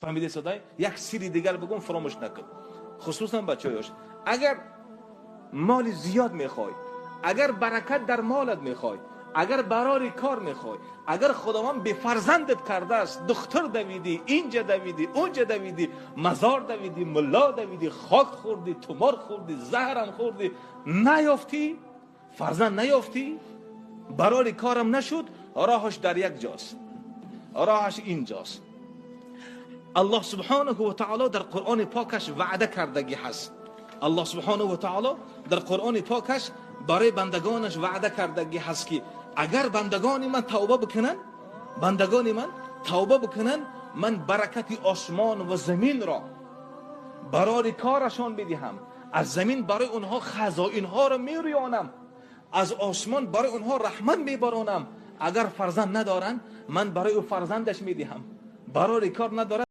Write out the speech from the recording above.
Фаҳмида содай? Як сири дигар бигӯм, фаромӯш накун, хусусан бачаёш. Агар моли зиёд мехоҳӣ, агар баракат дар молат мехоҳӣ, агар барори кор мехоҳӣ, агар Худованд бефарзандат кардааст, духтур давидӣ, инҷа давидӣ, онҷа давидӣ, мазор давидӣ, мулло давидӣ, хок хӯрдӣ, тумор хӯрдӣ, заҳрам хӯрдӣ, наёфтӣ, фарзанд наёфтӣ, барори корам нашуд, роҳаш дар як ҷост, роҳаш инҷост. Аллоҳ субҳонаҳу ва таъоло дар Қуръони покаш ваъда кардагӣ ҳаст. Аллоҳ субҳонаҳу ва таъоло дар Қуръони покаш барои бандагонаш ваъда кардагӣ ҳаст, ки агар бандагони ман тавба бикунанд, бандагони ман тавба бикунанд, ман баракати осмон ва заминро барори корашон бидиҳам, аз замин барои онҳо хазоинҳоро мерӯёнам, аз осмон барои онҳо раҳмат мебаронам. Агар фарзанд надоранд, ман барои ӯ фарзандаш медиҳам. Барори кор надорад.